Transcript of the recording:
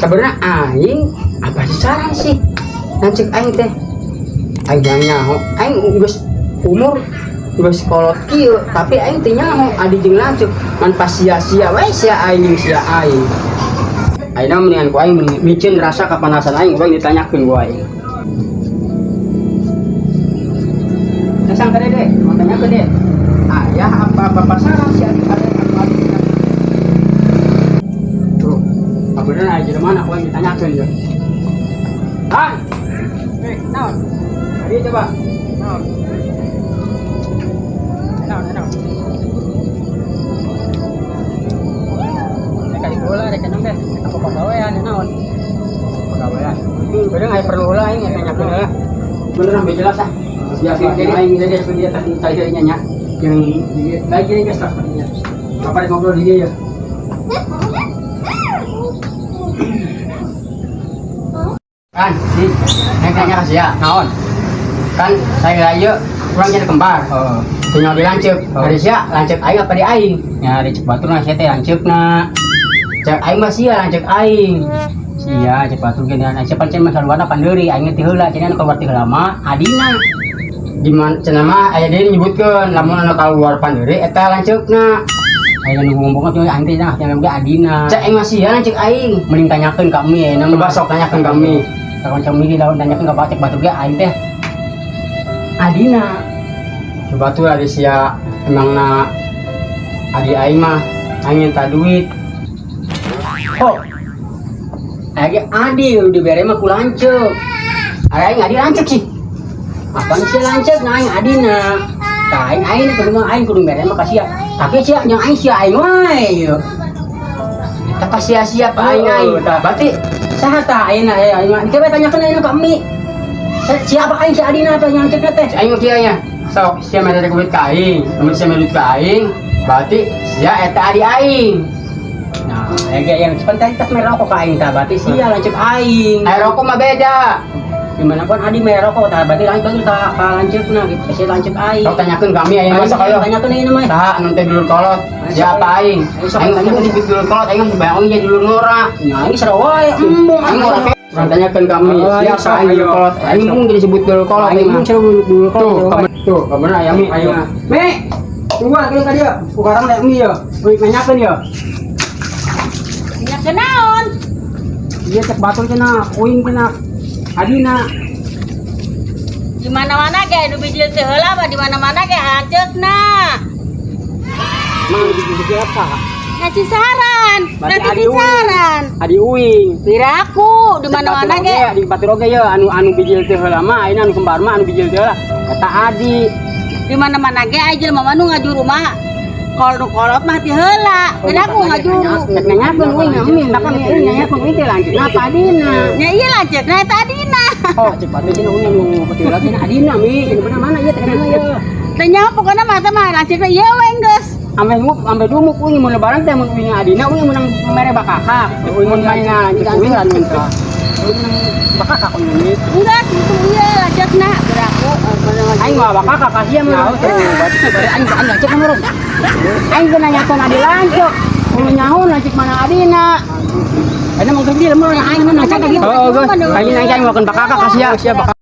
Sebenarnya aing apa sih saran sih? Lanceuk aing teh. Aing yang nyaho, aing geus umur geus kolot kieu, tapi aing teu nyaho adi jeung lanceuk. Ngan pas sia-sia we sia aing jeung sia aing. Ayeuna mendingan ku aing micin rasa kapanasan aing, ku aing ditanyakeun ku aing. Kesang ka dede, mau tanyakeun deh. Ayah apa bapak saran si adik adik atau adik? Tuh, apa bener aya jelema mana aku yang ditanyakeun ya. Han, Eh, naon? tadi coba. Naon? Naon, naon? Rek ka bola, rek naon teh? Apa pagawean, naon? Pegawaian. Bener aya perlu heula aing tanyakeun heula. Bener ambil jelas ah. Ya, jadi aing jadi dia tadi tadi nya yang lagi ini guys lah. Apa rek ngobrol di dia ya? Kan, si, yang tanya kasih ya, naon? Kan saya ieu urang jadi kembar. Oh, Tinggal di lanceuk. Oh. Dari sia lanceuk aing apa di aing? Ya di cek batur nah sia teh lanceukna. Cek aing mah sia lanceuk aing. Sia cek batur ge dan sia pancen mah saluarna pandeuri aing teh heula cenah anu keluar teh heula mah adina. Di mana cenah mah aya deui nyebutkeun lamun anu keluar pandeuri eta lanceukna. Aing nu ngomong teh aing teh nah cenah ge adina. Cek aing mah sia lanceuk aing. Mending tanyakeun ka mi ayeuna mah. Coba sok tanyakeun ka mi. Ka kanca mi lamun tanyakeun ka cek batur ge aing teh adina. Coba tuh ada sia emang na adi aing mah aing minta duit. Oh. Aya adi dibere mah ku lanceuk. Aya aing adi lanceuk sih. Apaan sih lanceuk nah aing adina. Tah aing aing kudu mah aing kudu mere mah ka sia. Tapi sia yang aing sia aing wae ieu. Eta ka sia-sia pa aing aing. Oh, tah. Berarti saha tah ayeuna aya aing mah. Coba tanyakeun ayeuna ka mi. Siapa aing si adina teh yang lanceukna teh? Aing mah kieu nya. Sok sia mere duit ka aing, lamun sia mere duit ka aing, berarti sia eta adi aing. Nah, aya ge yang cepat tadi tas mere rokok ka aing tah, berarti sia lanceuk aing. Aya rokok mah beda. Gimana pun adi mere rokok tah, berarti lanceuk ka ka lanceukna gitu, sia lanceuk aing. Sok tanyakeun kami aya mah sok ayo. Tanyakeun ayeuna mah. Saha anu teh dulur kolot? Siapa aing? Ayo, sok Aing tanyakeun. disebut dulur kolot, aing mah bayang oge dulur ngora. Nya aing sarua wae, embung aing ngora. Urang tanyakeun kami, Oh, ayo, siapa sok, aing dulur ayo. kolot? Aing embung jadi disebut dulur kolot Aing aing mah. mung dulur dulur Tuh, kolot. kamu tuh, kamu ayam mi, Ayo. ayo. Mi, tungguan kali ka dia. Ukarang rek mi ya. Wih, nanyakeun ya. Nya kenaon? Iya cek batur cenah, uing cenah. Adina. Di mana-mana ge nu bijil teu heula mah di mana-mana ge lanceukna. Mang di apa? Ngasih saran, Berarti nanti adi si uing. saran. Adi uing. Piraku di mana-mana ge. Di batur oge ya anu anu bijil teu heula mah, ayeuna anu kembar mah anu bijil teu heula. Kata Adi. Di mana-mana ge aya jelema mah nu ngajuru mah. Kalau nu kolot mah ti heula. Piraku ngajuru. Rek nanyakeun uing mi, tak kan uing nanyakeun uing teh lanceukna apa adina? Nya ieu lanceukna eta adina. Oh, cek batur cenah uing anu batur heula cenah adina mi, cenah bener mana ieu teh kana ieu. Teu nyaho pokona mah teh mah lanceukna ieu we geus. Ameh ngup ambe dumuk uing mun lebaran teh mun uing adina uing menang mere bakakak. Uing mun main lanceuk uing lanceuk teh. Uing menang bakakak uing mi. Enggak, itu ieu lanceukna piraku. Aing mah bakakak ka sia mah. Tuh, berarti aing aing lanceuk mah. Aing ge nanyakeun adi lanceuk. Mun nyaho lanceuk mana adina. Ayeuna mah geus di lemur aing mah nanya gitu. Oh, geus. Aing nanya aing makan bakakak ka sia. Sia bakal